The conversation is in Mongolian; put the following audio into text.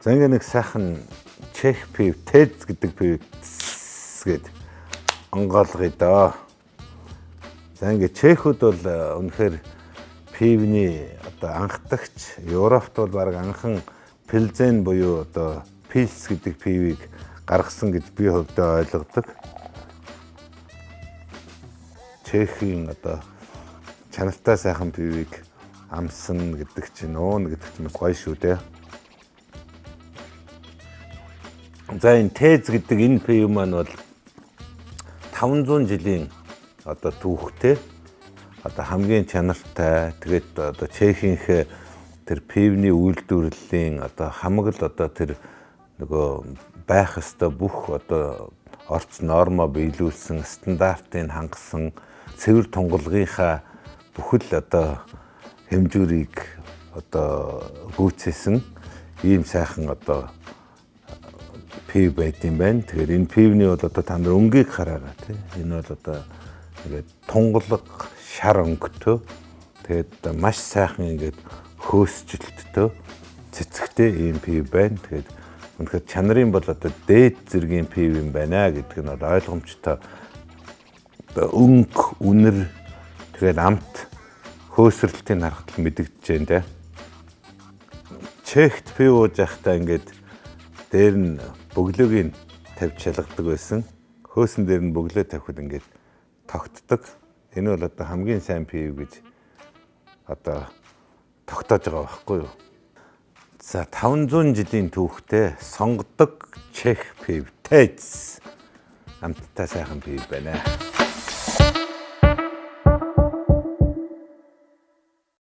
За ингээ нэг сайхан чех пив, Тез гэдэг пивийг гээд онгойлгоё доо. За ингээ чехүүд бол үнэхээр пивний одоо анхдагч, Европт бол баг анхан Пилзен буюу одоо Пилс гэдэг пивийг гаргасан гэж би хувьдаа ойлгодог. Чехийн одоо чанартай сайхан пивийг амсан гэдэг чинь уун гэдэг чинь бас гоё шүү дээ. За энэ Тез гэдэг энэ пив маань бол 500 жилийн одоо түүхтэй, одоо хамгийн чанартай, тэгээд одоо чехийнхээ тэр пивний үйлдвэрлэлийн одоо хамаг л одоо тэр нөгөө байх ёстой бүх одоо орц нормо биелүүлсэн, стандартыг хангасан, цэвэр тунгалгынхаа бүхэл одоо хэмжүүрийг одоо гүйцээсэн ийм сайхан одоо пив байд юм байна. Тэгэхээр энэ пивний бол одоо та нар өнгийг хараарай тий. Энэ бол одоо ингээд тунгалаг шар өнгөтэй. Тэгээд маш сайхан ингээд хөөсчлөлттэй, цэцэгтэй ийм пив байна. Тэгээд үнэхээр чанарын бол одоо дээд зэргийн пив юм байна гэдг нь бол ойлгомжтой. Одоо өнгө, үнэр, тэгээд амт хөөсрөлтийг харахад л мэдэгдэж байна те. Чехт пив ууж байхдаа ингээд дээр нь бөглөөг нь тавьж шалгадаг байсан. Хөөсөн дээр нь бөглөө тавихад ингээд тогтдог. Энэ бол одоо хамгийн сайн пив гэж одоо тогтоож байгаа байхгүй юу? За 500 жилийн түүхтэй сонгодог чех пив Тез амттай сайхан пив байна.